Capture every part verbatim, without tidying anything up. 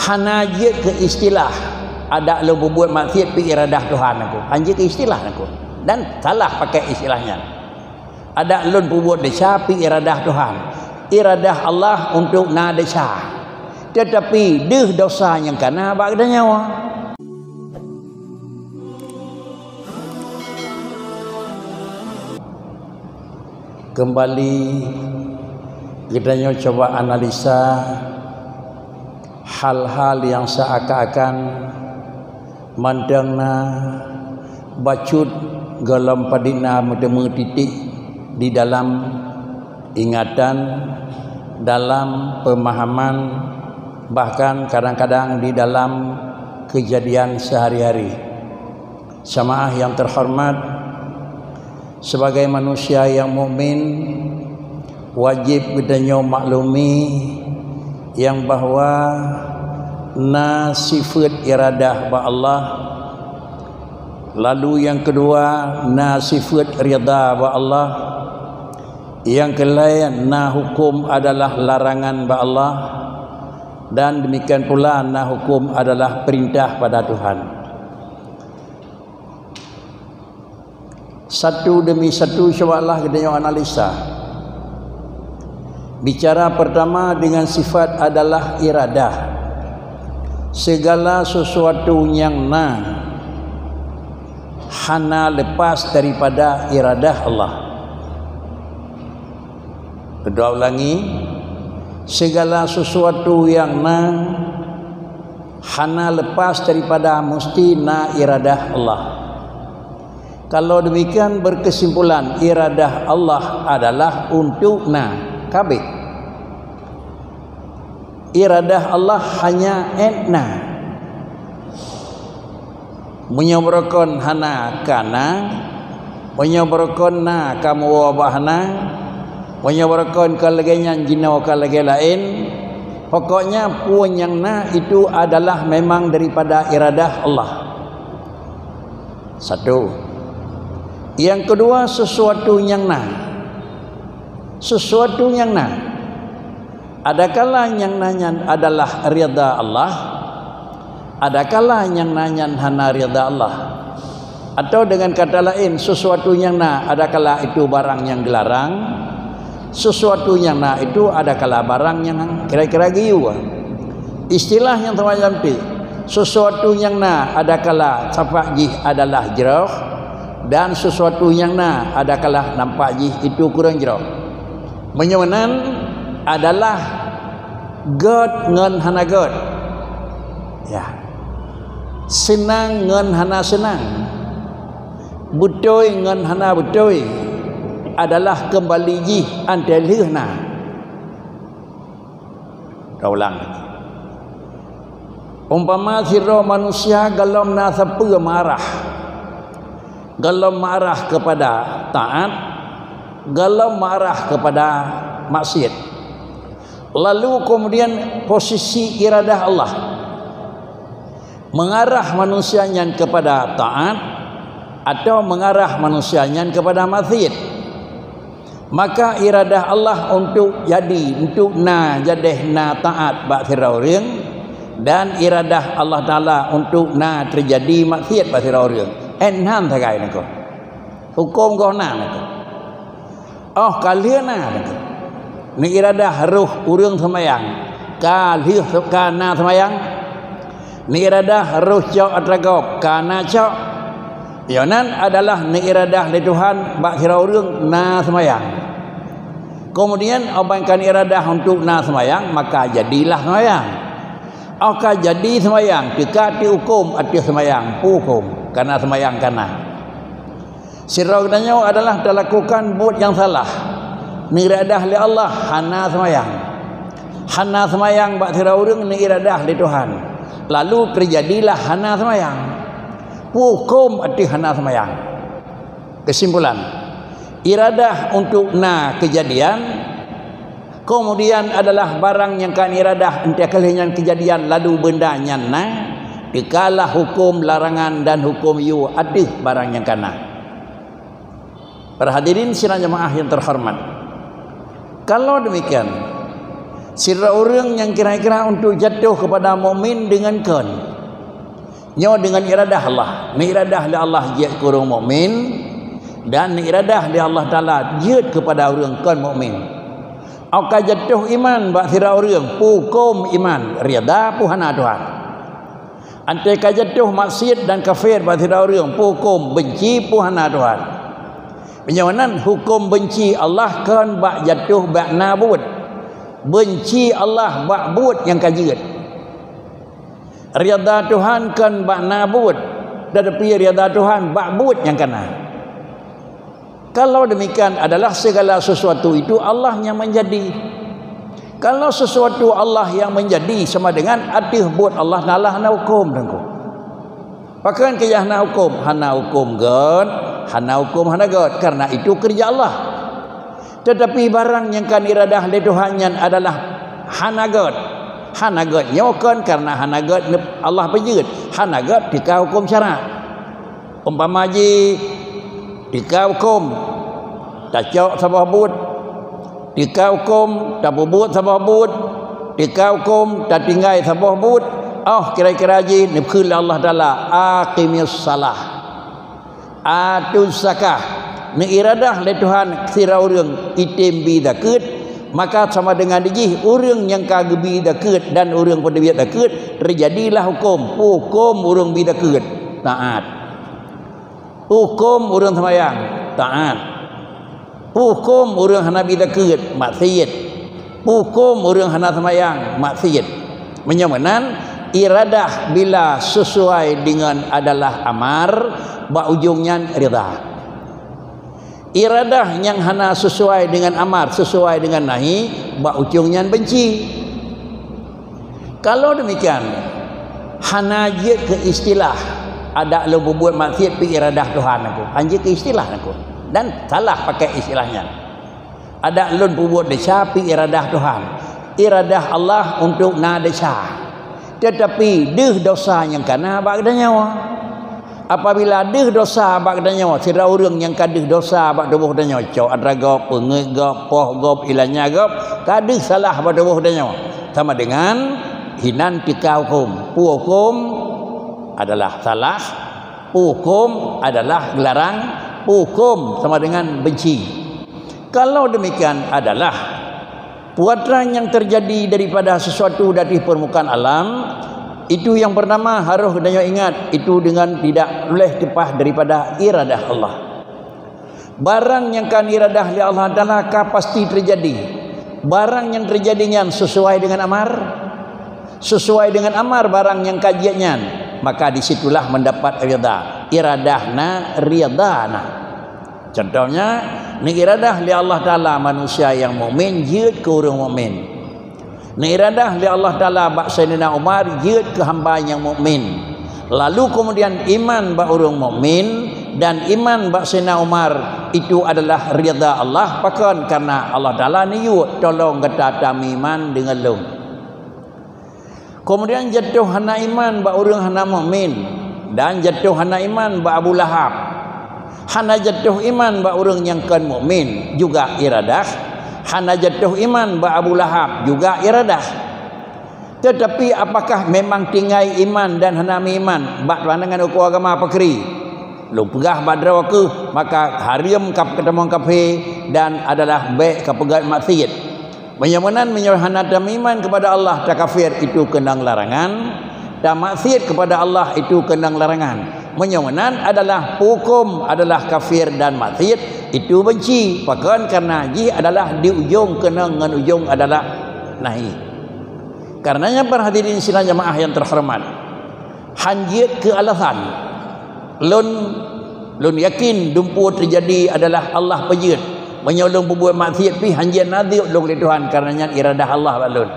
Hana jeuet keu istilah, adak lôn peubuet maksiat pih iradah Tuhan aku. Hana jeuet keu istilah aku. Dan salah pakai istilah nyan. Adak lôn peubuet desya pih iradah Tuhan. Iradah Allah untuk na desya. Tetapi deuh dosa nyang kana bak geutanyoe. Kembali, geutanyoe cuba analisa hal-hal yang seakan-akan mantong na bacut golom padit na meuteumé titik di dalam ingatan, dalam pemahaman, bahkan kadang-kadang di dalam kejadian sehari-hari. Jamaah yang terhormat, sebagai manusia yang mukmin, wajib geutanyoe maklumi nyang bahwa na sifeut iradah bak Allah, lalu nyang keudua na sifeut ridha bak Allah, nyang keulhèe na huköm adalah larangan bak Allah, dan demikian pula na huköm adalah peurintah pada Tuhan. Satu demi satu, cubalah geutanyoe analisa. Bicara pertama dengan sifat adalah iradah. Segala sesuatu nyang na hana lepas daripada iradah Allah. Kedua ulangi, segala sesuatu nyang na hana lepas daripada musti na iradah Allah. Kalau demikian, berkesimpulan iradah Allah adalah untuk na, ka abéh. Iradah Allah hanya ét na. Meunyoe beurukon hana ka na, meunyoe beurukon na ka meuwoe bak hana, meunyoe beurukon ka lagèe nyan jinoe ka lagèe laén, pokoknya peue nyang na itu adalah memang daripada iradah Allah. Satu. Nyang keudua, sesuatu nyang na. Sesuatu nyang na. Adakala nyang na nyan adalah ridha Allah, adakala nyang na nyan hana ridha Allah. Atau dengan kata laén, sesuatu nyang na adakala itu barang nyang geularang, sesuatu nyang na itu adakala barang nyang kira-kira geuyue. Istilah nyang teuma jampi, sesuatu nyang na adakala sifat jih adalah jroh, dan sesuatu nyang na adakala nampak jih itu kureueng jroh. Meunyoe meunan adalah gèt ngon hana gèt. Ya. Seunang ngon hana seunang. Beutôi ngon hana beutôi adalah keumbali jih antée lheueh na. Taulang. Umpama sidroe manusia gohlom na sapeue marah. Gohlom marah keupada taát, gohlom marah keupada maksiat. Lalu kemudian posisi iradah Allah. Mengarah manusia nyan keupada taát atau mengarah manusia nyan keupada maksiat. Maka iradah Allah untuk jadi, untuk na jadeh na taát bak sidroe ureuëng, dan iradah Allah Taala untuk na teujadi maksiat bak sidroe ureuëng. Eh, nan sagai niko. Huköm goh na niko. Oh, ka lheueh na niko. Neuiradah roh ureuëng seumayang. Ka lheueh ka na seumayang. Neuiradah roh cok atra gob, ka na cok. Yoh nan adalah neuiradah lé Tuhan bak sidroe ureuëng na seumayang. Kemudian, oh ban ka neuiradah untuk na seumayang, maka jadilah seumayang. Oh ka jadi seumayang, teuka teuhuköm ateueh seumayang, peue huköm, kana seumayang kana. Sidroe geutanyoe adalah talakukan buet nyang salah. Neuiradah lé Allah hana seumayang. Hana seumayang bak sidroe ureuëng neuiradah lé Tuhan. Lalu teujadilah hana seumayang. Peue huköm ateueh hana seumayang? Keusimpulan, iradah untuk na keujadian, keumudian adalah barang nyang ka neuiradah, entée ka lheueh nyan keujadian lalu beunda nyan na, teukalah huköm larangan dan huköm yue ateueh barang nyang ka na. Para hadirin sidang jamaah yang terhormat, kalau demikian, Sidroe ureuëng nyang kira-kira untuk jatuh kepada mukmin dengan kon. Nyoe dengan iradah Allah. Neuiradah lé Allah jeuet keu ureuëng mukmin dan neuiradah lé Allah Taala jeuet kepada ureuëng kon mukmin. Au ka jatuh iman bak sidroe ureuëng, peue huköm iman, rida peue hana Tuhan. Antai ka jatuh maksiat dan kafir bak sidroe ureuëng, peue huköm benci peue hana Tuhan. Meunyoe nan huköm benci Allah kon bak jatuh bak na buet. Benci Allah bak buet nyang ka jeuet. Rida Tuhan kon bak na buet, tetapi rida Tuhan bak buet nyang ka na. Kalau demikian adalah segala sesuatu itu Allah yang menjadi. Kalau sesuatu Allah yang menjadi sama dengan ateueh buet Allah Taala hana huköm, Teungku. Pakon keu hana huköm? Hana huköm gét, hana huköm hana gét, karena itu kerja Allah. Tetapi barang nyang ka iradah lé Tuhan nyan adalah hana gét. Hana gét nyoe kon karena hana gét Allah peujeuet, hana gét teuka huköm syarak. Umpama jih, teuka huköm tacok saboh buet, teuka huköm tapeubuet saboh buet, teuka huköm tatinggai saboh buet, oh kira-kira jih neukheun lé Allah Taala, "Aqimis shalah, atuz zakah." Neuiradah lé Tuhan sidroe ureuëng item bi zakeuet, maka sama dengan jih ureuëng nyang ka geubi zakeuet dan ureuëng peuteubiet zakeuet, teujadilah huköm, huköm ureuëng bi zakeuet, taát. Huköm ureuëng seumayang, taát. Huköm ureuëng hana bi zakeuet, maksiet. Huköm ureuëng hana seumayang, maksiet. Meunyoe meunan, iradah bila sesuai dengan adalah amar, bak ujong nyan rida. Iradah nyang hana sesuai dengan amar, sesuai dengan nahi, bak ujong nyan benci. Kalau demikian, hana jeuet keu istilah, "Adak lôn peubuet maksiet pih iradah Tuhan aku." Hana jeuet keu istilah aku. Dan salah pakai istilah nyan. "Adak lôn peubuet desya pih iradah Tuhan." Iradah Allah untuk na desya. Tetapi deuh dosa nyang ka na bak geutanyoe. Apabila deuh dosa bak geutanyoe, sidroe ureuëng nyang ka deuh dosa bak tuboh geutanyoe, cok atra gob, peungeuet gob, poh gob, ilanya gob, ka deuh salah bak tuboh geutanyoe, sama dengan hinan teuka huköm. Peue huköm adalah salah, peue huköm adalah geularang, peue huköm sama dengan benci. Kalau demikian adalah Peue atra nyang teujadi daripada sesuatu di ateueh peurmukaan alam, itu nyang peurtama harôh geutanyoe ingat, itu deungon tidak leh leupah daripada iradah Allah. Barang nyang ka iradah lé Allah Taala ka pasti teujadi. Barang nyang teujadi nyan sesuai deungon amar, sesuai deungon amar barang nyang ka jeuet nyan, maka di situlah mendapat rida. Iradah na, rida na. Contohnya, neuiradah lé Allah Taala manusia nyang mukmin jeuet keu ureuëng mukmin. Neuiradah lé Allah Taala bak Saidina Umar jeuet keu hamba nyang mukmin. Lalu kemudian iman bak ureuëng mukmin dan iman bak Saidina Umar itu adalah rida Allah, pakon? Karena Allah Taala neuyue tolong gata tameuiman deungon lôn. Keumudian jatoh hana iman bak ureuëng hana mukmin, dan jatoh hana iman bak Abu Lahab. Hana jatoh iman bak ureuëng nyang kon mukmin, juga iradah. Hana jatoh iman bak Abu Lahab, juga iradah. Tetapi apakah memang tinggai iman dan hana meuiman bak pandangan huköm agama pakri? Lôn peugah bak droe kheueh, maka hareuem ka peutamong kafé dan adalah bék ka peugét maksiet. Meunyoe meunan, meunyoe hana tameuiman kepada Allah, takafir, itu keunong larangan, tamaksiet kepada Allah, itu keunong larangan. Meunyoe meunan adalah huköm adalah kafir dan maksiet, itu benci, pakon? Karena jih adalah di ujong keunong ngon ujong adalah nahi. Karenanya, para hadirin sidang jamaah yang terhormat, hanjeuet keu alasan. Lôn, lôn yakin dumpeue teujadi adalah Allah peujeuet. Meunyoe lôn peubuet maksiet pih hanjeuet na adeueb lôn lé Tuhan, kareuna nyan iradah Allah bak lôn.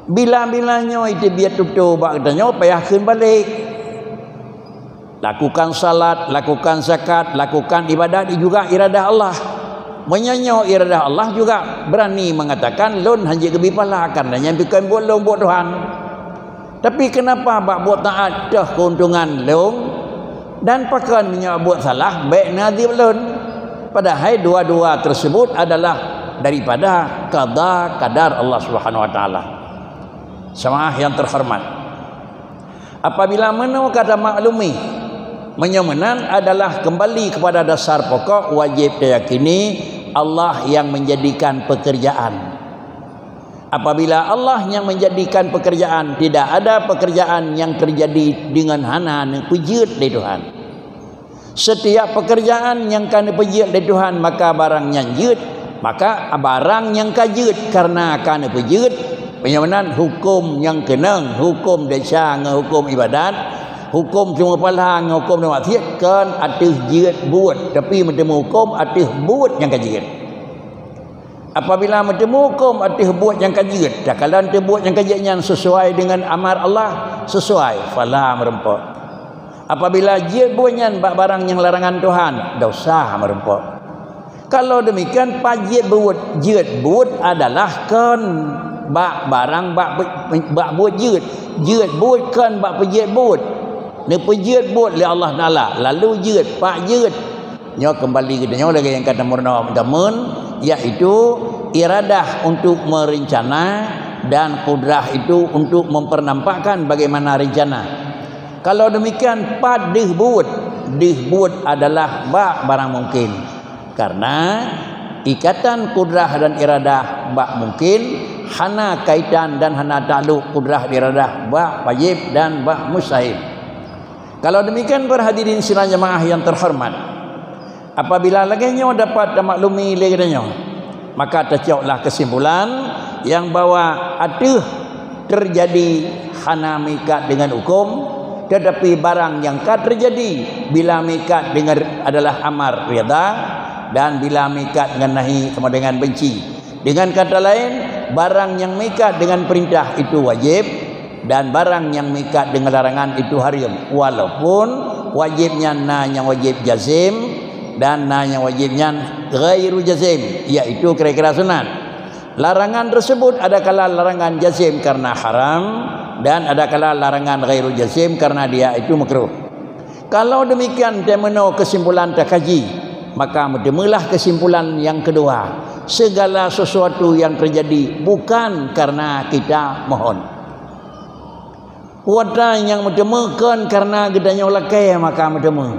Bila-bila nyoe iteubiet tutoe bak geutanyoe payah kheun balek. Lakukan salat, lakukan zakat, lakukan ibadat juga iradah Allah. Meunyoe nyoe iradah Allah juga berani mengatakan lôn hanjeuet geubri pahala, kareuna nyan bukon buet lôn, buet Tuhan. Tapi kenapa bak buet taat toh keuntungan lôn, dan pakon meunyoe buet salah bék na adeueb lôn? Padahai dua-dua tersebut adalah daripada qada qadar Allah Subhanahu wa taala. Jamaah yang terhormat, apabila meunoe ka tamaklumi, meunyoe meunan adalah kembali kepada dasar pokok wajib tayakini Allah yang menjadikan pekerjaan. Apabila Allah yang menjadikan pekerjaan, tidak ada pekerjaan yang terjadi dengan hana neupeujeuet lé Tuhan. Setiap pekerjaan nyang ka neupeujeuet lé Tuhan, maka barang nyan jeuet, maka barang nyang ka jeuet karena ka neupeujeuet, meunyoe meunan huköm nyang keunong, huköm desya ngon huköm ibadat, huköm teuma pahala ngon huköm teuma maksiat, kon ateueh jeuet buet, tapi meuteumé huköm ateueh buet nyang ka jeuet. Apabila meuteumé huköm ateueh buet nyang ka jeuet, takalon teuh buet nyang ka jeuet nyan sesuai dengan amar Allah, sesuai, pahala meurumpok. Apabila jeuet buet nyan bak barang nyang larangan Tuhan, desya meurumpok. Kalau demikian, pat jeuet buet, jeuet buet adalah kon bak barang bak, bak buet jeuet. Jeuet buet kon bak peujeuet buet. Neupeujeuet buet lé Allah Taala, lalu jeuet, pat jeuet. Nyoe kembali geutanyoe lagée nyang ka tameurunoe teumon, yaitu iradah untuk merencana dan kudrah itu untuk mempernampakkan bagaimana rencana. Kalau demikian, pat deuh buet? Deuh buet adalah bak barang mungkin. Karena ikatan kudrah dan iradah bak mungkin hana kaitan dan hana takluk kudrah dan iradah bak wajib dan bak mustahil. Kalau demikian, para hadirin sidang jamaah yang terhormat, apabila lagée nyoe dapat tamaklumi lé geutanyoe, maka tacoklah kesimpulan nyang bahwa ateueh terjadi hana meuikat dengan huköm, tetapi barang nyang ka terjadi bila meuikat dengan adalah amar, rida, dan bila meuikat dengan nahi sama dengan benci. Dengan kata lain, barang nyang meuikat dengan perintah itu wajib, dan barang nyang meuikat dengan larangan itu haram, walaupun wajib nyan na nyang wajib jazim dan na nyang wajib nyan ghairu jazim, yaitu kira-kira sunat. Larangan tersebut adakala larangan jazim karena haram, dan adakala larangan ghairu jazim karena dia itu makruh. Kalau demikian, teumeunoe kesimpulan takaji, maka meuteumeulah kesimpulan nyang kedua, segala sesuatu yang terjadi bukan karena kita mohon. Watée nyang meuteumé kon karena geutanyoe lakée maka meuteumé.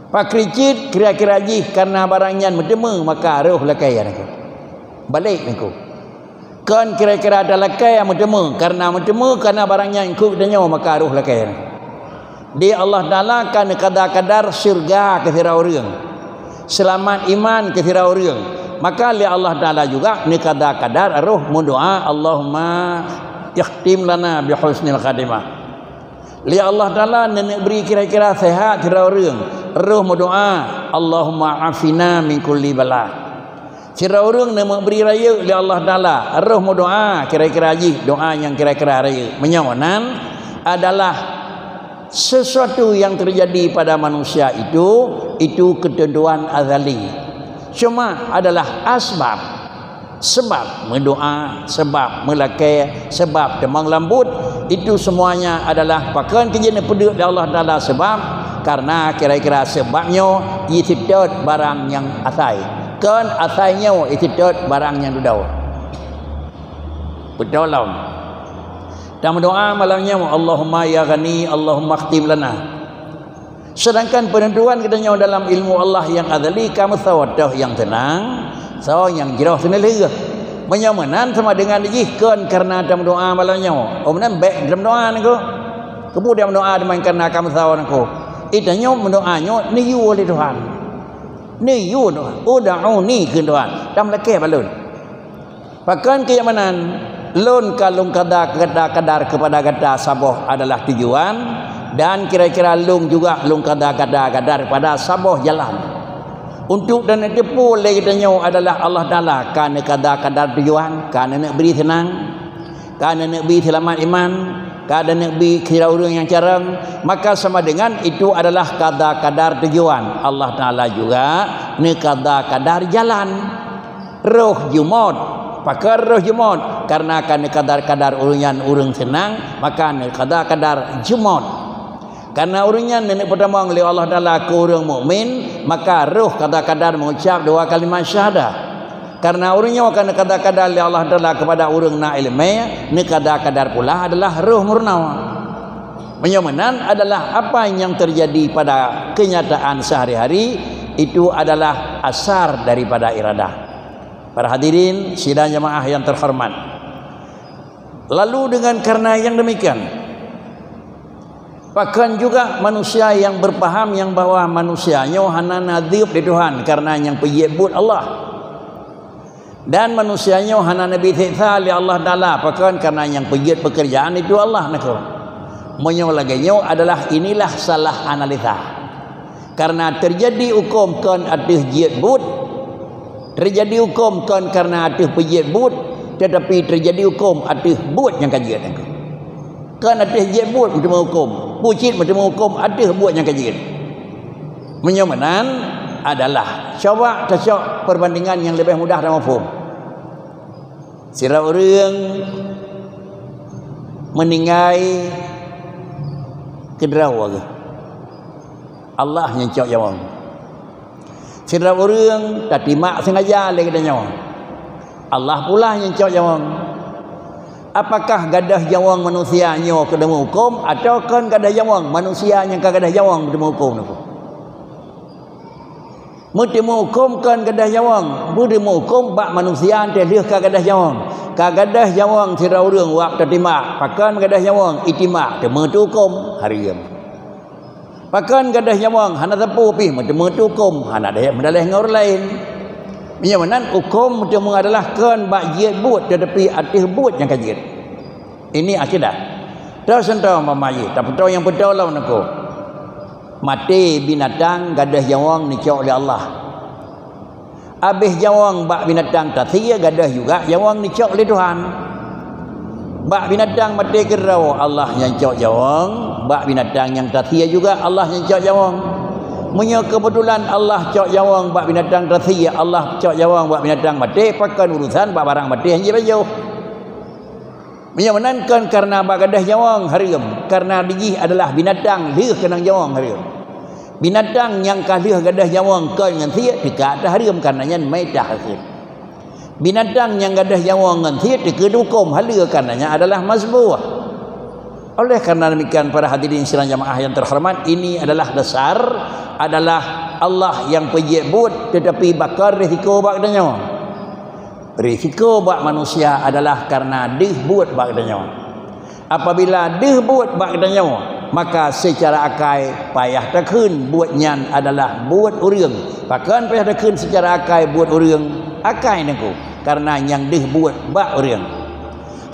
Pakri cit kira-kira jih karena barang nyan meuteumé maka roh lakée nyan. Balek niko. Kon kira-kira talakée meuteumé, karena meuteumé karena barang nyan keu geutanyoe maka roh lakée. Di Allah Taala ka neukada-kadar syurga keu sidroe ureuëng, seulamat iman keu sidroe ureuëng. Maka lé Allah Taala juga neukada-kadar roh meudoá, "Allahumma ikhtim lana bi husnil khatimah." Lé Allah Taala neuneuk bri kira-kira sehat sidroe ureuëng, roh meudoá, "Allahumma afina min kulli bala." Sidroe ureuëng neumeubri rayeuk lé Allah Taala, roh meudoá kira-kira jih doá nyang kira-kira rayeuk. Meunyoe nan adalah sesuatu yang terjadi pada manusia itu, itu ketentuan azali. Cuma adalah asbab, sebab meudoá, sebab meulakée, sebab teumang lambut, itu semuanya adalah pakon keu jeuet neupeuduek lé Allah Taala sebab, karena kira-kira sebab nyoe jiseutôt barang nyang asai. Kon asai nyoe jiseutôt barang nyang dudoe. Beutôi lom. Tameudoá malam nyoe, "Allahumma ya Ghani, Allahumma khtim lana." Sedangkan penentuan geutanyoe dalam ilmu Allah nyang azali ka meusoe toh nyang seunang, soe nyang jroh seuneulheueh. Meunyoe meunan sama dengan jih kon karena tameudoá malam nyoe. Oh meunan bék tameudoá niko. Keupeue tameudoá teuma karena ka meusoe niko. Itanyoe meudoá nyoe neuyue lé Tuhan. Neuyue Tuhan. Ud'uni kheun Tuhan. Tameulakée bak lôn. Pakon keu nyang meunan, lôn ka lôn kada gata-kadar keupada gata saboh adalah tujuan, dan kira-kira lôn juga lôn kada gata-kadar pada saboh jalan. Untuk dan neuteupeue lé geutanyoe adalah Allah Taala ka neukada-kadar tujuan, ka neuneuk bri seunang, ka neuneuk bri seulamat iman, ka neuneuk bri kira ureuëng nyang carông, maka sama dengan itu adalah kada-kadar tujuan. Allah Taala juga neukada-kadar jalan. Roh jumôt. Pakon roh jumôt? Karena ka neukadar-kadar ureuëng nyan ureuëng seunang, maka neukada-kadar jumôt. Karena ureuëng nyan neuneuk peutamong lé Allah Taala keu ureuëng mukmin, maka roh kada-kadar meuucap dua kalimat syahadah. Karena ureuëng nyoe ka neukadar-kadar lé Allah Taala keupada ureuëng na iéleumé, neukadar-kadar pula adalah roh meurunoe. Meunyoe meunan adalah apa nyang teujadi pada keunyataan seuhari-hari, itu adalah asar daripada iradah. Para hadirin sidang jamaah nyang teuhoreumat. Lalu dengan karena nyang demikian, pakon juga manusia nyang beupaham nyang bahwa manusia nyoe hana na adeueb lé Tuhan karena nyang peujeuet buet Allah. Dan manusia nyoe hana neubi seksa lé Allah Taala pakon karena nyang peujeuet peukeurjaan itu Allah nakeuh. Meunyoe lagée nyoe adalah inilah salah analisa. Karena teujadi hukôm kon ateueh jeuet buet, teujadi hukôm kon karena ateueh peujeuet buet, tetapi teujadi hukôm ateueh buet nyang ka jeuet nakeuh. Kon ateueh jeuet buet meuteumé hukôm, peue cit meuteumé hukôm ateueh buet nyang ka jeuet. Meunyoe meunan adalah, coba tacok perbandingan nyang leubeh mudah tamuphom. Sidroe ureuëng meuninggai keudroe geuh. Allah nyang cok nyawöng. Sidroe ureuëng tatimak sengaja lé geutanyoe. Allah pula nyang cok nyawöng. Apakah gadôh nyawöng manusia nyoe keuneuk meuhukôm, atawa kon gadôh nyawöng manusia nyang ka gadôh nyawöng meuteumé hukôm nyoe? Meuteumé hukôm kon gadôh nyawöng, meuteumé hukôm bak manusia teuh lheueh ka gadôh nyawöng. Ka gadôh nyawöng sidroe ureuëng wak tatimak, pakon gadôh nyawöng itimak, teumé teuhukôm hareuem. Pakon gadôh nyawöng hana sapeue pih meuteumé teuhukôm, hana deh meudaleh ngon ureuëng laén. Meunyoe meunan hukôm meuteumé adalah kon bak jeuet buet, tetapi ateueh buet nyang ka jeuet. Ini akidah. Teuh seuntoh mama jih, tapeutoe nyang peutoe lom nakeuh. Maté binatang gadôh nyawöng neucok lé Allah. Abéh nyawöng bak binatang tasie gadôh juga nyawöng neucok lé Tuhan. Bak binatang maté keudroe Allah nyang cok nyawöng, bak binatang nyang tasie juga Allah nyang cok nyawöng. Meunyoe keubeutulan Allah cok nyawöng bak binatang tasie, Allah cok nyawöng bak binatang maté, pakon urusan bak barang maté nyang jipajoh. Meunyoe meunan kon kareuna bak gadôh nyawöng hareuem, kareuna di jih adalah binatang lheueh keunong nyawöng hareuem. Binatang nyang ka lheueh gadôh nyawöng kon ngon sie teuka ateueh hareuem, kareuna nyan maitah hakheun. Binatang nyang gadôh nyawöng ngon sie teukeue hukôm haleue, kareuna nyan adalah mazbuh. Oleh karena demikian, para hadirin sidang jamaah yang terhormat, ini adalah dasar adalah Allah yang peujeuet buet, tetapi bakal risiko bak geutanyoe. Risiko bak manusia adalah karena deuh buet bak geutanyoe. Apabila deuh buet bak geutanyoe, maka seucara akai payah takheun buet nyan adalah buet ureuëng. Pakon payah takheun seucara akai buet ureuëng? Akai nangku, karena nyang deuh buet bak ureuëng.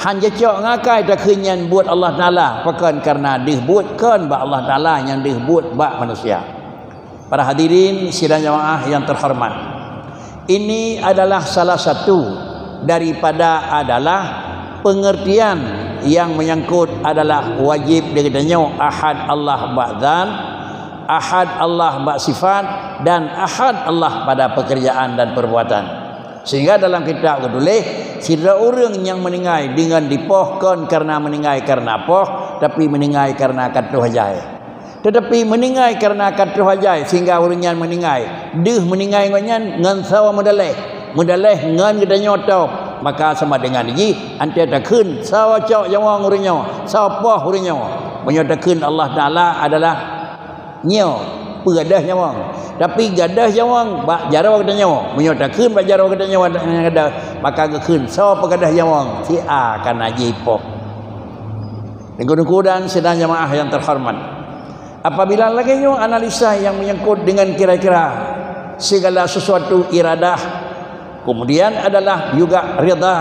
Han jicok ngakai takheun nyan buet Allah Taala, pakon kareuna deuh buet kon bak Allah Taala nyang deuh buet bak manusia. Para hadirin sidang jamaah yang terhormat, ini adalah salah satu daripada adalah pengertian yang menyangkut adalah wajib di geutanyoe ahad Allah bak zat, ahad Allah bak sifat, dan ahad Allah pada pekerjaan dan perbuatan. Sehingga dalam kitab geutuléh, sidroe ureuëng nyang meuninggai deungon dipoh kon kareuna meuninggai kareuna poh, tapi meuninggai kareuna ka troh ajai. Tetapi meuninggai kareuna ka troh ajai sehingga ureuëng nyan meuninggai, deuh meuninggai ngon nyan ngon sawa meudaleh, meudaleh ngon geutanyoe tôb, maka sama dengan jih antée takheun sawa cok nyawöng ureuëng nyoe, sawa poh ureuëng nyoe. Meunyoe takheun Allah Taala adalah nyoe, peue gadôh nyawöng. Tapi gadôh nyawöng bak jaroe geutanyoe. Meunyoe takheun bak jaroe geutanyoe gadôh, maka geukheun soe peugadôh nyawöng, si A ka na jipoh. Teungku-teungku dan sidang jamaah yang terhormat, apabila lagée nyoe analisa yang menyangkut dengan kira-kira segala sesuatu iradah, kemudian adalah juga ridha,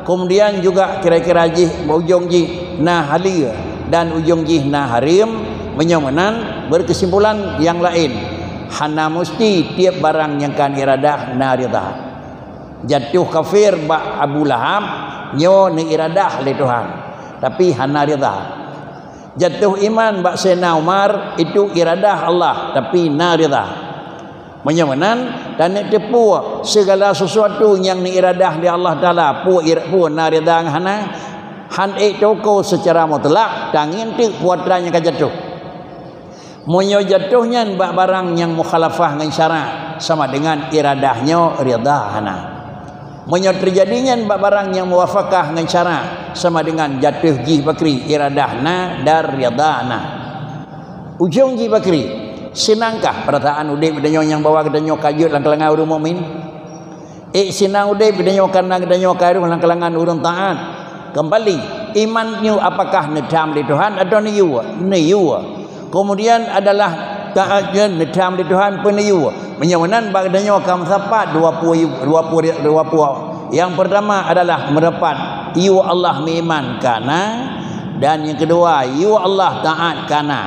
kemudian juga kira-kira jih ujong jih na haleue dan ujong jih na hareuem, meunyoe meunan berkesimpulan nyang laén, hana musti tieb barang nyang ka neuiradah na ridha. Jatoh kafir bak Abu Lahab nyoe neuiradah lé Tuhan, tapi hana ridha. Jatoh iman bak Saidina Umar itu iradah Allah, tapi na ridha. Meunyoe meunan, taneuk teupeue segala sesuatu nyang neuiradah lé Allah Taala, peue ir-, peue na ridha ngon hana, han ék teuko seucara mutlak, tangieng teuk peue atra nyang ka jatoh. Meunyoe jatoh nyan bak barang nyang mukhalafah ngon syarak, sama dengan iradah nyoe ridha hana. Meunyoe teujadi nyan bak barang nyang muwafakah ngon syarak, sama dengan jatoh jih bakri, iradah na dan ridha na. Ujong jih bakri, seunangkah peurasaan udeb geutanyoe nyang bahwa geutanyoe ka jeuet lam kalangan ureuëng mukmin? Ék seunang udeb geutanyoe kareuna geutanyoe ka rhoh lam kalangan ureuëng taát? Keumbali, iman nyoe apakah neutham lé Tuhan atawa neuyue? Neuyue. Keumudian adalah taát nyan neutham lé Tuhan peu neuyue. Meunyoe meunan bak geutanyoe ka meusapat dua pue, dua pue, dua pue. Nyang peurtama adalah meusapat yue Allah meuiman ka na, dan nyang keudua yue Allah taát ka na.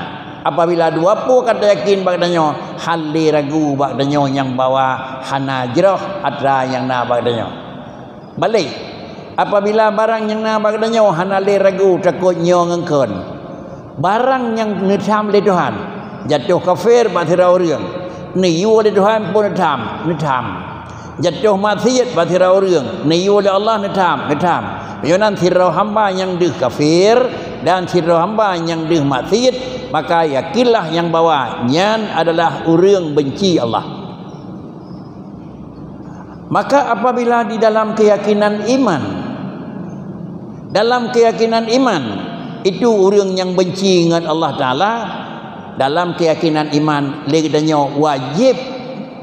Apabila dua pue ka tayakin bak geutanyoe, hana lé ragu bak geutanyoe nyang bahwa hana jroh atra nyang na bak geutanyoe. Balek, apabila barang nyang na bak geutanyoe hana lé ragu takot nyoe ngon kheun, barang nyang neutham lé Tuhan, jatoh kafé bak sidroe ureuëng, neuyue lé Tuhan peu neutham, neutham. Jatoh maksiet bak sidroe ureuëng, neuyue lé Allah neutham, neutham. Meunyoe nan sidroe hamba nyang deuh kafé dan sidroe hamba nyang deuh maksiet, maka yakinlah nyang bahwa nyan adalah ureuëng beunci Allah. Maka apabila di dalam keyakinan iman, dalam keyakinan iman, itu ureuëng nyang beunci ngon Allah Taala, dalam keyakinan iman lé geutanyoe wajéb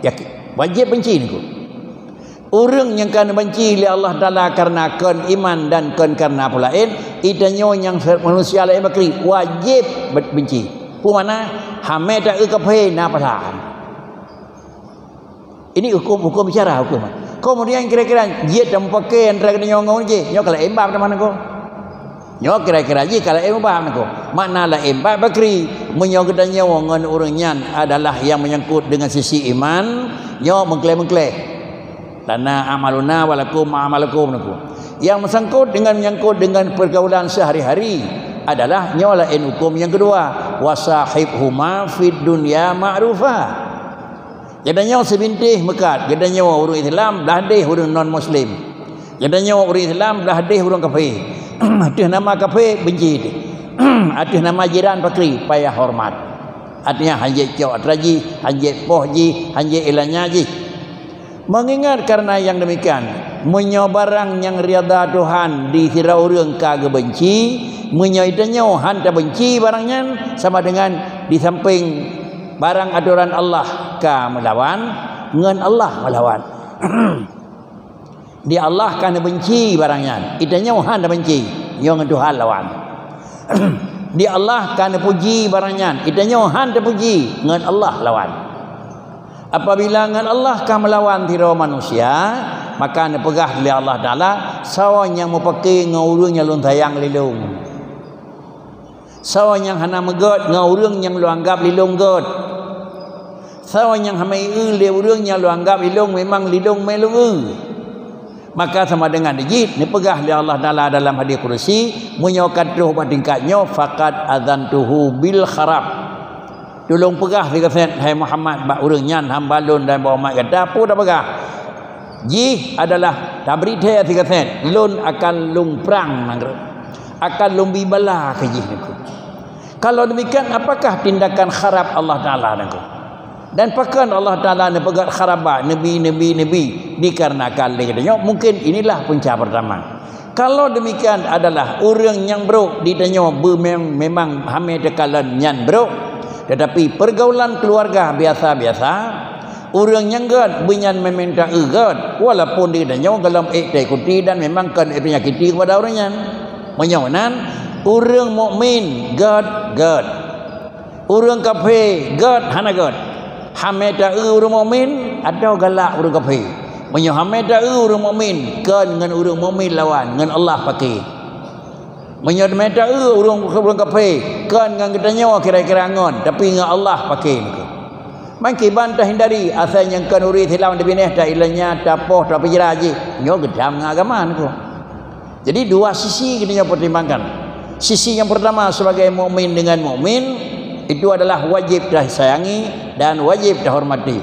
yakin, wajéb beunci niko. Ureuëng nyang ka neubeunci lé Allah Taala kareuna kon iman dan kon kareuna peue laén, geutanyoe nyang manusia laén bakri wajéb be-, beunci. Peue makna? Hamé ta-eu kafé na pasan. Ini hukum, hukum bicara, hukum. Kemudian kira-kira jeuet dan pakai antara geutanyoe ngon jih, nyoe ka laén bab teuma niko. Nyoe kira-kira jih ka laén bab niko. Makna laén bab bakri, meunyoe geutanyoe ngon ureuëng nyan adalah nyang menyangkut dengan sisi iman, nyoe meuklé-meuklé. Lana amaluna wa lakum amalukum niko. Yang menyangkut dengan, menyangkut dengan pergaulan sehari-hari adalah nyoe laén hukum nyang keudua, wasahibhuma fid dunya ma'rufa. Geutanyoe sibinteh meukat, geutanyoe ureuëng Islam blah deh ureuëng non muslim. Geutanyoe ureuëng Islam blah deh ureuëng kafé. Ateueh nama kafé beunci teuh. Ateueh nama jiran bakri payah horeumat. Artinya hanjeuet cok atra jih, hanjeuet poh jih, hanjeuet ilanya jih. Meungingat kareuna nyang demikian, meunyoe barang nyang ridha Tuhan di sidroe ureuëng ka geubeunci, meunyoe geutanyoe han tabeunci barang nyan, sama dengan di sampéng barang atoran Allah ka meulawan, ngon Allah meulawan. Di Allah ka neubeunci barang nyan, geutanyoe han tabeunci, nyoe ngon Tuhan lawan. Di Allah ka neupuji barang nyan, geutanyoe han tapuji, ngon Allah lawan. Apabila ngon Allah ka meulawan sidroe manusia, maka neupeugah lé Allah Taala, "Soe nyang meupaké ngon ureuëng nyang lôn sayang lé lôn? Soe nyang hana meugét ngon ureuëng nyang lôn anggab lé lôn gét? Soe nyang hana eu lé ureuëng nyang lôn anggab lé lôn memang lé lôn mé lôn eu?" Maka sama dengan jih neupeugah lé Allah Taala dalam hadis kudusi, meunyoe ka troh bak tingkat nyoe, "Faqad adzantuhu bil kharab." Tulông peugah sigasét, hai Muhammad, bak ureuëng nyan hamba lôn dan bak umat gata, peue tapeugah? Jih adalah tabri thée sigasét, lôn akan lôn prang nanggroe, akan lôn bi bala keu jih nanggroe. Kalau demikian, apakah tindakan kharab Allah Taala nanggroe? Dan pakon Allah Taala neupeugét kharab bak neubi, neubi, neubi? Dikarenakan lé geutanyoe, mungkin inilah punca pertama. Kalau demikian adalah ureuëng nyang brok di tanyoe beu mem-, memang hamé teukalon nyan brok, tetapi pergaulan keluarga biasa-biasa, ureuëng nyang gét beu nyan memang ta-eu gét, walaupun di tanyoe golom ék taikuti dan memang kon ék teunyakiti kepada ureuëng nyan. Meunyoe nan, ureuëng mukmin gét, gét. Ureuëng kafé gét hana gét. Hamé ta-eu ureuëng mukmin atawa galak ureuëng kafé? Meunyoe hamé ta-eu ureuëng mukmin, kon ngon ureuëng mukmin lawan, ngon Allah paké. Meunyoe hamé ta-eu ureuëng, ureuëng kafé, kon ngon geutanyoe kira-kira ngon, tapi ngon Allah paké niko. Meukiban tahindari, asai nyang kon ureuëng Islam dibinéh, ta ilanya, tapoh, tapeujra jih, nyoe geutam ngon agama niko. Jadi, dua sisi geutanyoe pertimbangkan. Sisi yang pertama, sebagai mukmin dengan mukmin, itu adalah wajib tasayangi dan wajib tahormati.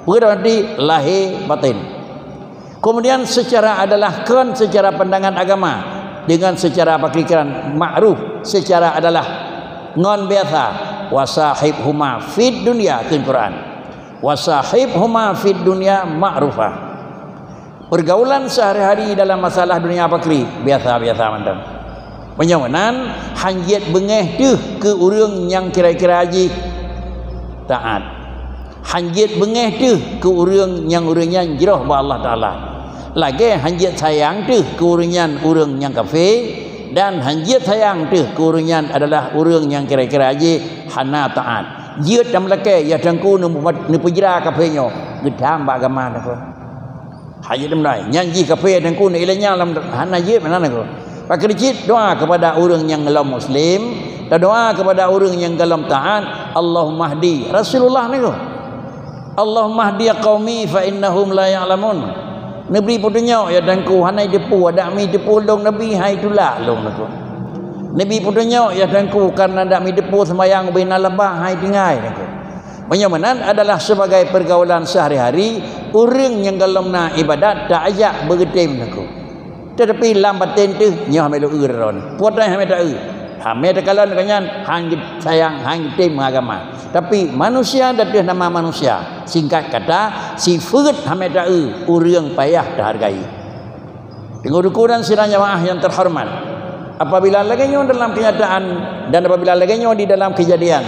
Peue tahormati? Lahé batin. Kemudian, secara adalah kon secara pandangan agama, dengan secara pikiran ma'ruf, secara adalah ngon biasa, "Wasahibhuma fid dunya," kheun Quran. "Wasahibhuma fid dunya ma'rufa." Pergaulan sehari-hari dalam masalah dunia pakri biasa-biasa mantong. Meunyoe meunan, hanjeuet beungéh teuh keu ureuëng nyang kira-kira jih taát. Hanjeuet beungéh teuh keu ureuëng nyang ureuëng nyan jroh bak Allah Taala. Lagée hanjeuet sayang teuh keu ureuëng nyan ureuëng nyang kafé, dan hanjeuet sayang teuh keu ureuëng nyan adalah ureuëng nyang kira-kira jih hana taát. Jeuet tam lakée ya teungku neupeujra kafé nyoe geutam bak agama teungku. Hajat meunai, nyan jih kafé teungku, ilée nyan lam hana jeuet meunan teungku. Pakri cit doa kepada ureuëng nyang golom muslim, tadoa kepada ureuëng nyang golom taat, Allahumma hdi. Rasulullah teungku. Allahumma hdi qaumi fa innahum la ya'lamun. Neubri peutunyok ya teungku, hana jiteupeue, adak mi teupeue lôn nabi hai tulak lôn teungku. Neubri peutunyok ya teungku, karena adak mi teupeue seumayang ubena labah hai tinggai teungku. Meunyoe meunan adalah sebagai pergaulan sehari-hari, ureuëng nyang golom na ibadat taajak beugeutem teungku. Tetapi lam baten teuh nyoe hamé leueu droen. Puatai hamé taeu. Hamé takalon keu nyan han sayang, han geutem agama. Tapi manusia dateuh nama manusia. Singkat kata, sifeuet hamé taeu ureuëng payah tahargai. Teungku-teungku dan sidang jamaah yang terhormat, apabila lagée nyoe dalam kenyataan dan apabila lagée nyoe di dalam kejadian,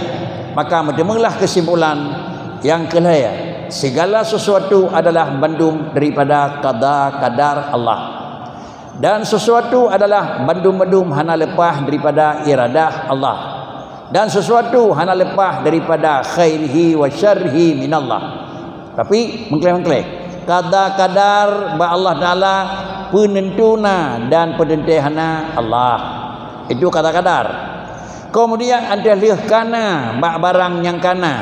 maka meuteumeulah kesimpulan yang keulhée, segala sesuatu adalah bandum daripada qada qadar Allah. Dan sesuatu adalah bandum-bandum hana leupah daripada iradah Allah. Dan sesuatu hana leupah daripada khairihi wa syarrihi minallah. Tapi meukleh-meukleh, qada qadar bak Allah Taala, peunentu na dan peuteuntée hana Allah. Itu qada qadar. Keumudian, 'oh lheueh kana bak barang nyang kana,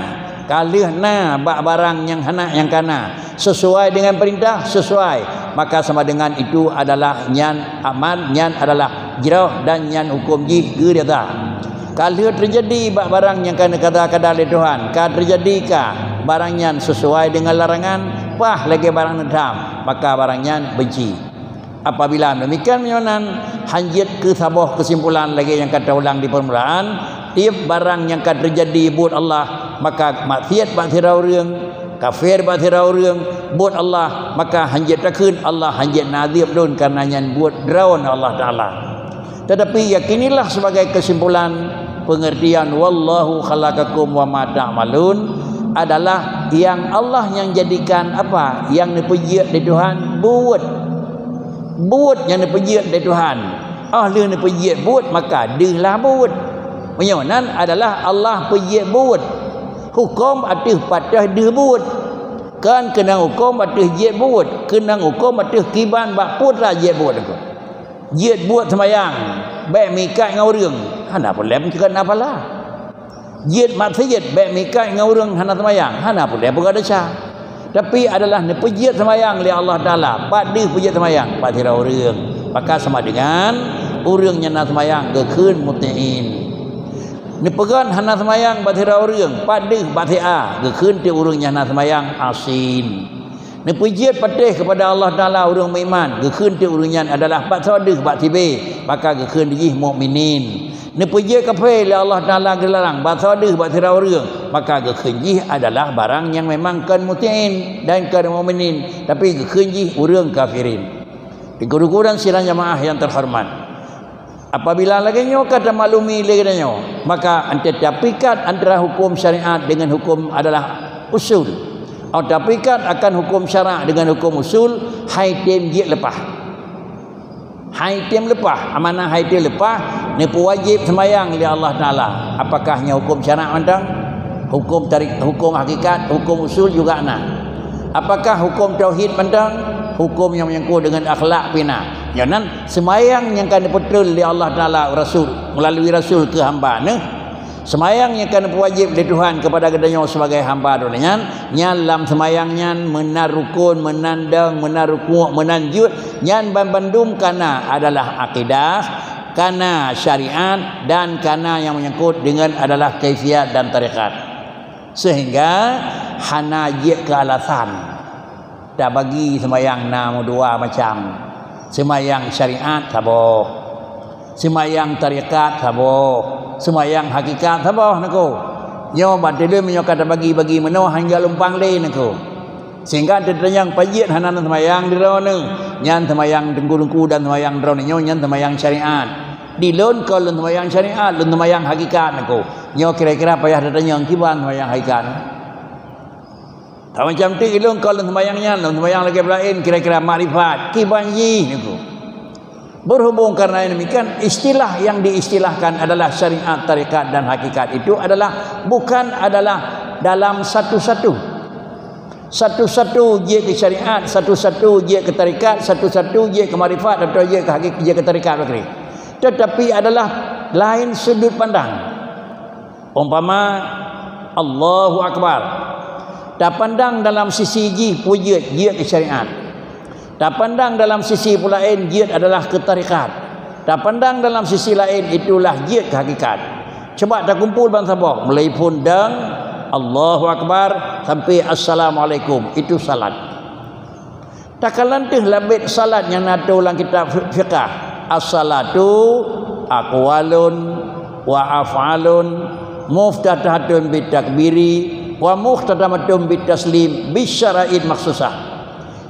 ka lheueh na bak barang nyang hana nyang kana, sesuai dengan perintah, sesuai, maka sama dengan itu adalah nyan aman, nyan adalah jroh dan nyan huköm jih geurida. Ka lheueh teujadi bak barang nyang ka neuqada-qada lé Tuhan, ka teujadi ka barang nyan sesuai dengan larangan, paih lagée barang neutham, maka barang nyan beunci. Apabila demikian, meunyoe nan, hanjeuet keu saboh keusimpulan lagée nyang ka taulang di peumulaan, tieb barang nyang ka teujadi buet Allah, maka maksiet bak sidroe ureuëng, kafé bak sidroe ureuëng, buet Allah, maka hanjeuet takheun Allah hanjeuet na azeub lôn kareuna nyan buet droen Allah Taala. Tetapi yakinilah sebagai kesimpulan pengertian wallahu khalaqakum wa ma ta'malun adalah yang Allah nyang jadikan apa? Nyang neupeujeuet lé Tuhan buet. Buet nyang neupeujeuet lé Tuhan. 'Oh lheueh neupeujeuet buet, maka deuh lah buet. Meunyoe nan adalah Allah peujeuet buet. Huköm ateueh patéh deuh buet. Kon keunong huköm ateueh jeuet buet, keunong huköm ateueh kiban bak peue teuma jeuet buet teungku. Jeuet buet seumayang, bék meuikat ngon ureuëng, hana peureulée meuikat na pahala. Jeuet maksiet, bék meuikat ngon ureuëng hana seumayang, hana peureulée peugah desya. Tapi adalah neupeujeuet seumayang lé Allah Taala, pat deuh peujeuet seumayang, bak sidroe ureuëng. Maka sama dengan ureuëng nyang na seumayang geukheun muti'in. Neupeugét hana seumayang bak sidroe ureuëng, pat deuh bak si A, geukheun teuk ureuëng nyang hana seumayang asin. Neupeujeuet patéh keupada Allah Taala ureuëng meuiman, geukheun teuk ureuëng nyan adalah bak soe deuh bak si B, maka geukheun jih mukminin. Neupeujeuet kafé lé Allah Taala geularang bak soe deuh bak sidroe ureuëng, maka geukheun jih adalah barang nyang memang kon muti'in dan kon mukminin, tapi geukheun jih ureuëng kafirin. Teungku-teungku dan sidang jamaah nyang teuhoreumat, apabila lagée nyoe ka tamaklumi lé geutanyoe, maka ante tapikat antara huköm syariat deungon huköm adalah usul. Ôh tapikat akan huköm syarak deungon huköm usul, hai tem jeuet leupah. Hai tem leupah, amanah hai tem leupah, neupeuwajéb seumayang lé Allah Taala. Apakah nyan huköm syarak mantong? Huköm tarik, huköm hakikat, huköm usul juga na. Apakah huköm tauhid mantong? Huköm nyang menyangkut deungon akhlak pih na. Nyoe nan seumayang nyang ka neupeutrön lé Allah Taala Rasul, meulalu Rasul keu hamba neuh. Seumayang nyang ka neupeuwajéb lé Tuhan keupada geutanyoe sibagai hamba droe nyan, nyan lam seumayang nyan meunan rukon, meunan dong, meunan rukuk, meunan jeuet, nyan banmandum kana adalah akidah, kana syariat, dan kana nyang menyangkut deungon adalah kaifiat dan tarekat. Sehingga hana jeuet keu alasan. Tabagi seumayang na meudua macam. Seumayang syariat saboh. Seumayang tarekat saboh. Seumayang hakikat saboh, neuku. Nyoe bak teuleueng meunyoe ka tabagi-bagi meunoe hana lumpang lé, neuku. Sehingga teutanyong pajiet hana lôn seumayang di droeneuh, nyan seumayang teungku-teungku dan seumayang droeneuh nyoe nyan seumayang syariat. Di lôn kon lôn seumayang syariat, lôn seumayang hakikat niko. Nyoe kira-kira payah teutanyong kiban seumayang hakikat. Tamacam teuk ilôn kon lôn seumayang nyan, lôn seumayang lagée laén kira-kira makrifat, kiban jih niko. Berhubung karena yang demikian, istilah yang diistilahkan adalah syariat, tarekat, dan hakikat itu adalah bukan adalah dalam satu-satu. Satu-satu jeuet keu syariat, satu-satu jeuet keu tarekat, satu-satu jeuet keu makrifat, atau jeuet keu hakik-, jeuet keu tarekat, bakri. Tetapi adalah lain sudut pandang. Umpama, Allahu Akbar. Tapandang dalam sisi jih peue jeuet, jeuet keu syariat. Tapandang dalam sisi peue laén, jeuet adalah keu tarekat. Tapandang dalam sisi laén, itulah jeuet keu hakikat. Cuba takumpul bansaboh, mulai phon dang, Allahu Akbar, sampai Assalamualaikum. Itu salat. Takalon teuh labet salat nyang na tuléh lam kitab fi-, fiqah. As-salatu aqwalun wa af'alun muftatahatun bit takbiri wa mukhtatamatun bit taslim bi syara'it makhsusah.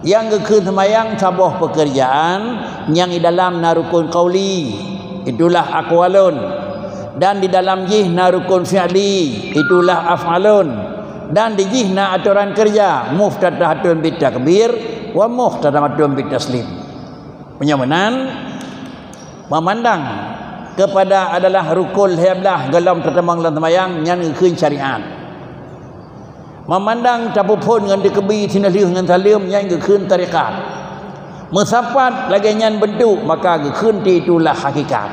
Nyang geukheun seumayang saboh peukeurjaan nyang di dalam na rukun qauli, itulah aqwalun, dan di dalam jih na rukun fi'li, itulah af'alun. Dan di jih na atoran keureuja, muftatahatun bit takbir wa mukhtatamatun bit taslim. Meunyoe meunan, memandang kepada adalah rukun lhée blaih gohlom teutamong lam seumayang, nyan geukheun syariat. Memandang tapeuphon ngon teukeubie sinah lheueh ngon saleuem, nyan geukheun tarekat. Meusapat lagée nyan beuntuk, maka geukheun itulah hakikat.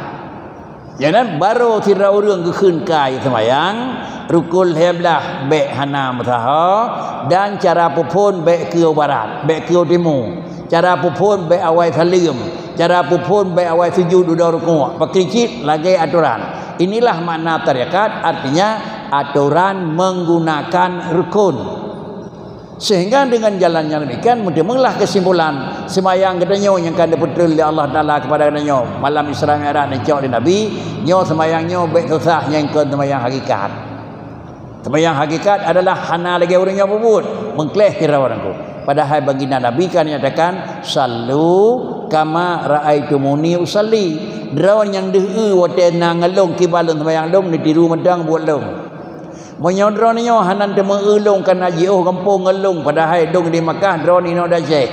Nyan barô sidroe ureuëng geukheun kayée seumayang, rukun lhée blaih bék hana meusaho, dan cara peuphon bék keu barat, bék keu timu. Cara peuphon bék awai saleuem, cara peuphon bék awai sujud dudoe rukuk, pakri cit lagée atoran. Inilah makna tarekat, artinya atoran menggunakan rukun. Sehingga dengan jalan yang demikian, meuteumeulah kesimpulan, seumayang geutanyoe nyang ka neupeutrön lé Allah Taala kepada geutanyoe malam Isra Mi'raj neucok lé Nabi, nyoe seumayang nyoe bék susah nyang kon seumayang hakikat. Seumayang hakikat adalah hana lagée ureuëng nyoe peubuet, meukleh kira ureuëng ku. Padahai baginda Nabi ka nyatakan, "Sallu kama ra'aitumuni usalli." Droe nyang deuh eu watée na ngon lôn kiban lôn seumayang lôn, neutiru mantong buet lôn. Meunyoe droeneuh nyoe hana teumeu-eu lôn kana jiôh gampông ngon lôn, padahai lôn di Makkah, droeneuh inoe di Aceh.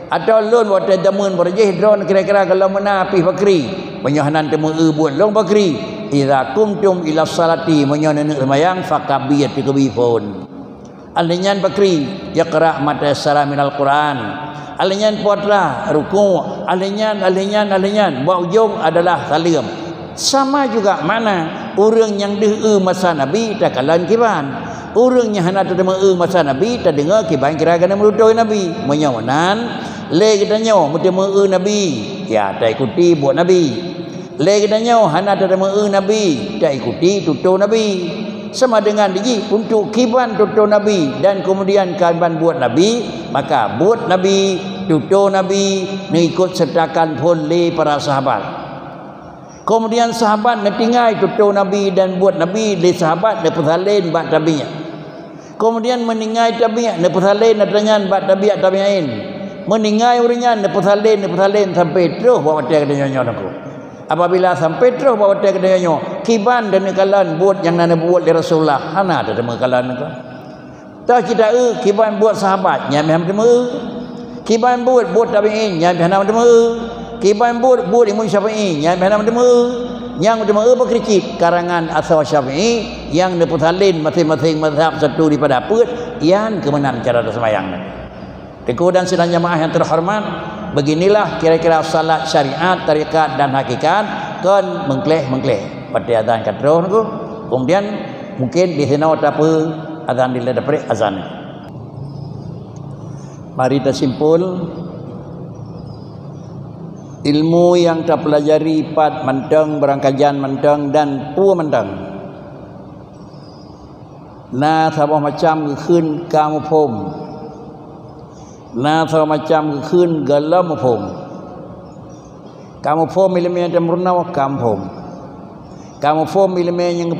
Atawa lôn watée jameun beureujéh, droeneuh kira-kira gohlom meunan pih pakri. Meunyoe hana teumeu-eu buet lôn pakri. Idza qumtum ila shalati, meunyoe neuneuk seumayang, fakabir, teukeubie phon. Ahli nyan pakri, yaqra ma tayassara minal Qur'an. Ahli nyan putra, rukuk. Ahli nyan, ahli nyan, ahli nyan. Bak ujong adalah saleuem. Sama juga makna, ureuëng nyang deuh eu masa Nabi takalon kiban. Ureuëng nyang hana tateumeu eu masa Nabi tadeungoe kiban kira geuneuk meututoe Nabi. Meunyoe meunan, lé geutanyoe meuteumeu eu Nabi, ya taikuti buet Nabi. Lé geutanyoe hana tateumeu eu Nabi, taikuti tutoe Nabi. Sama dengan dijih untuk kiban tutoe Nabi dan kemudian kiban buet Nabi, maka buet Nabi, tutoe Nabi neuikot sertakan phon lé para sahabat. Kemudian sahabat neutinggai tutoe Nabi dan buet Nabi lé sahabat neupeusalin bak tabi'in. Kemudian meuninggai tabi'in neupeusalin ata nyan bak tabi'at tabi'in. Meuninggai ureuëng nyan neupeusalin, neupeusalin sampai troh bak watée geutanyoe nyoe. Apabila sampai troh bak watée geutanyoe nyoe, kiban taneuk kalon buet nyang na neubuet lé Rasulullah, hana tateumeu kalon niko. Toh cit ta-eu kiban buet sahabat, nyan pih hana meuteumeu. Kiban buet, buet tabi'in, nyan pih hana meuteumeu. Kiban buet, buet Imam Syafi'i, nyan pih hana meuteumeu. Nyang meuteumeu pakri cit karangan asoe Syafi'i nyang neupeusalin maséng-maséng mazhab satu daripada peuet, nyan keuh meunan cara taseumayang. Teungku dan sidang jamaah yang terhormat, beginilah kira-kira salat syariat, tarekat dan hakikat kon meukleh-meukleh. Watée azan ka troh niko, kemudian mungkin di sinoe tapeu azan dilée daprek azan. Mari tasimpul ilmu nyang tapeulajari pat mantong, beurangkajan mantong dan peue mantong. Na saboh macam geukheun ka muphom. Na saboh macam geukheun gohlom muphom. Ka muphom iéleumé nyang tameurunoe ka muphom. Ka muphom iéleumé nyang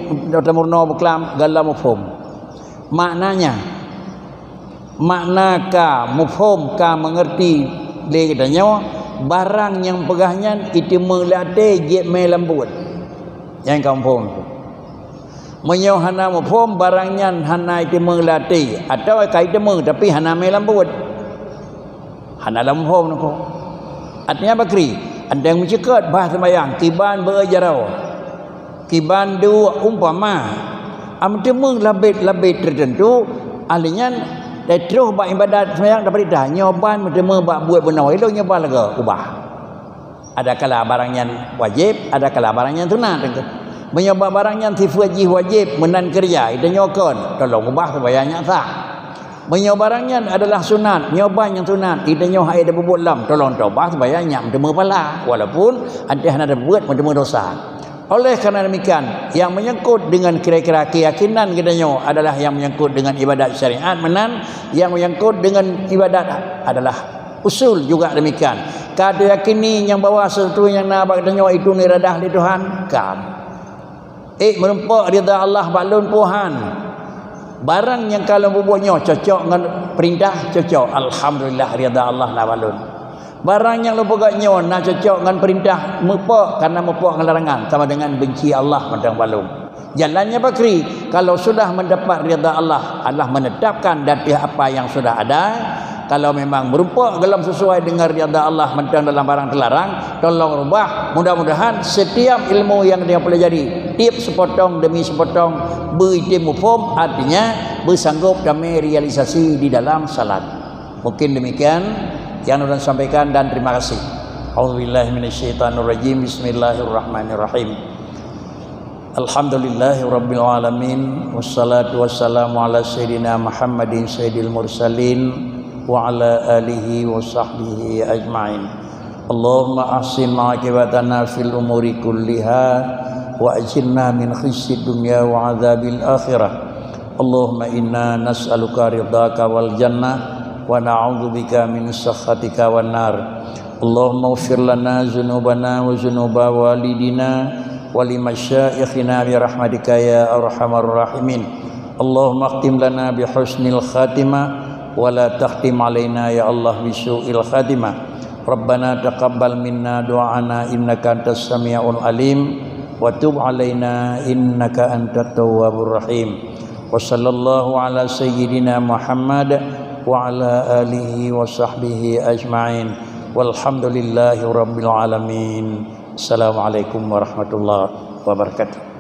tameurunoe beuklam gohlom muphom. Maknanya, Makna ka muphom, ka meungeurti lé geutanyoe, barang nyang peugah nyan jiteumé lé até, jeuet mé lam buet. Nyang ka muphom. Meunyoe hana muphom, barang nyan hana jiteumé lé até, atawa ka jiteumé tapi hana mé lam buet. Hana lam muphom niko. Artinya bakri, ada nyang meuceukeut bah seumayang, kiban beu jaroe. Kiban duek umpama, am teumé labet-labet teuteuntu, ahli nyan dai troh bak ibadat seumayang tapeurintah, nyoe ban meuteumé bak buet bunoe ilong nyoe ban lagée ubah. Ada kala barang nyan wajéb, ada kala barang nyan sunat. Meunyoe bak barang nyan sifeuet jih wajéb meunan keureuja, geutanyoe kon, tolong ubah supaya nyan sah. Meunyoe barang nyan adalah sunat, nyoe ban nyang sunat, geutanyoe hai dapeubuet lom, tolong tobah supaya nyan meuteumé pahala, walaupun até hana dapeubuet meuteumé dosa. Oleh karena demikian, yang menyangkut dengan kira-kira keyakinan geutanyoe adalah yang menyangkut dengan ibadat syariat meunan, yang menyangkut dengan ibadat adalah usul juga demikian. Ka tayakini nyang bahwa sesuatu nyang na bak geutanyoe itu iradah lé Tuhan? Kan. Eh, meurumpok ridha Allah bak lôn, Tuhan. Barang nyang ka lôn peubuet nyoe cocok ngon peurintah, cocok. Alhamdulillah, ridha Allah na bak lôn. Barang nyang lôn peugah nyoe na cocok ngon peurintah, meupok, karena meupok ngon larangan, sama dengan benci Allah mantong bak lôn. Jalannya bakri, kalau sudah mendapat ridha Allah, Allah menetapkan di atas apa yang sudah ada. Kalau memang meurumpok golom sesuai dengan ridha Allah mantong dalam barang teularang, tolong rubah. Mudah-mudahan setiap ilmu yang dia pelajari, tiap sepotong demi sepotong, beu item muphom, artinya beusanggup damai realisasi di dalam salat. Mungkin demikian yang ulôn sampaikan dan terima kasih. A'udzubillahi minasyaitonirrajim. Bismillahirrahmanirrahim. Alhamdulillahirabbil alamin. Wassalatu wassalamu ala sayyidina Muhammadin sayyidil mursalin wa ala alihi wa sahbihi ajmain. Allahumma ahsin aqibatana fil umuri kulliha wa ajirna min khizyid dunya wa adzabil akhirah. Allahumma inna nas'aluka ridhaka wal jannah wa na'udzubika min sakhatika wan nar. Allahumma ighfir lana dzunubana wa dzunuba walidina wa li masyaikhina bi rahmatika ya arhamar rahimin. Allahumma akhtim lana bi husnil khatimah wa la takhtim alaina ya Allah bi su'il khatimah. Rabbana taqabbal minna du'ana innaka antas samiul alim wa tub alaina innaka antat tawwabur rahim. Wa sallallahu ala sayyidina Muhammad wa ala alihi wa sahbihi ajmain. Walhamdulillahi rabbil alamin. Assalamualaikum warahmatullahi wabarakatuh.